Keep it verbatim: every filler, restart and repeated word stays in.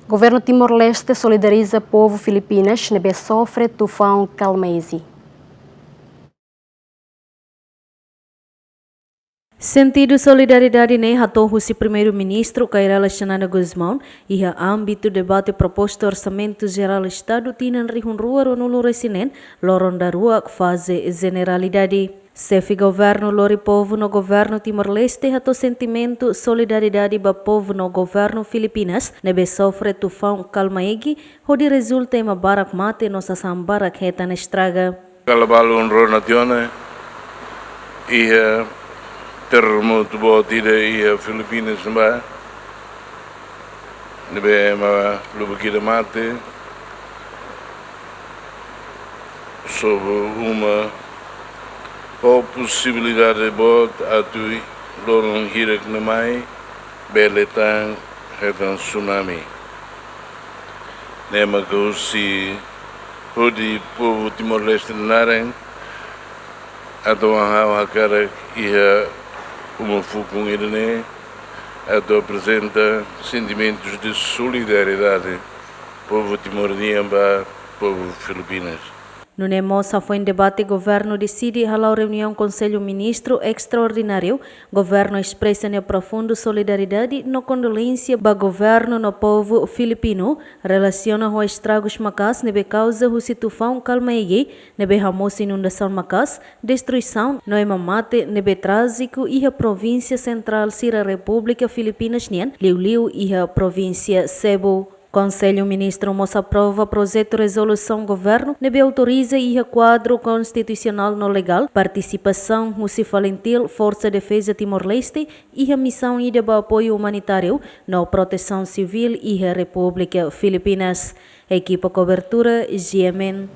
Governu Timor-Leste solidariza povu Filipinas ne'ebé sofre tufaun Kalmaegi. Sentidu solidariedade ne'e hato'o husi Primeiru-Ministru Kay Rala Xanana Gusmão iha ámbitu debate proposta Orsamentu Jerál Estadu tinan rihun rua ruanulu-resin-neen, loron daruak faze jeneralidade. Xefe Governu lori povu no Governu Timor-Leste hato'o sentimentu solidariedade ba povu no Governu Filipinas ne'ebé sofre tufaun Kalmaegi, hodi rezulta ema barak mate no sasán barak hetan estraga. Kala balun rona tiha ona iha terremotu boot ida iha Filipinas ne'ebá, ne'ebé ema lubuk ida mate, sobu uma, ho posibilidade boot atu loron hirak ne'e mai bele tan hetan tsunami. Ne'e mak husi hodi povu Timor-Leste naran atu ha'u hakarak iha uma fukun ida-ne'e atu aprezenta sentimentus de solidariedade povu Timor nian ba povu Filipinas. Nune'e mós hafoin debate Governu deside hala'o reuniaun Konsellu Ministru estraordináriu, Governu espresa nia profundu solidariedade no kondolénsia ba Governu no povu Filipinu, relasiona ho estragus maka'as ne'ebé kauza husi tufaun Kalmaegi, ne'ebé hamosu inundasaun maka'as, destruisaun no ema mate ne'ebé trájiku iha provínsia sentrál sira Repúblika Filipinas nian, liuliu iha provínsia Cebu. Konsellu Ministru mós aprova projetu rezolusaun Governu ne'ebé autoriza iha kuadru konstitusionál no legál partisipasaun husi FALINTIL, Forsa Defeza Timor-Leste, iha misaun ida ba apoiu umanitáriu no protesaun sivíl iha Repúblika Filipinas. Ekipa kobertura, G M N.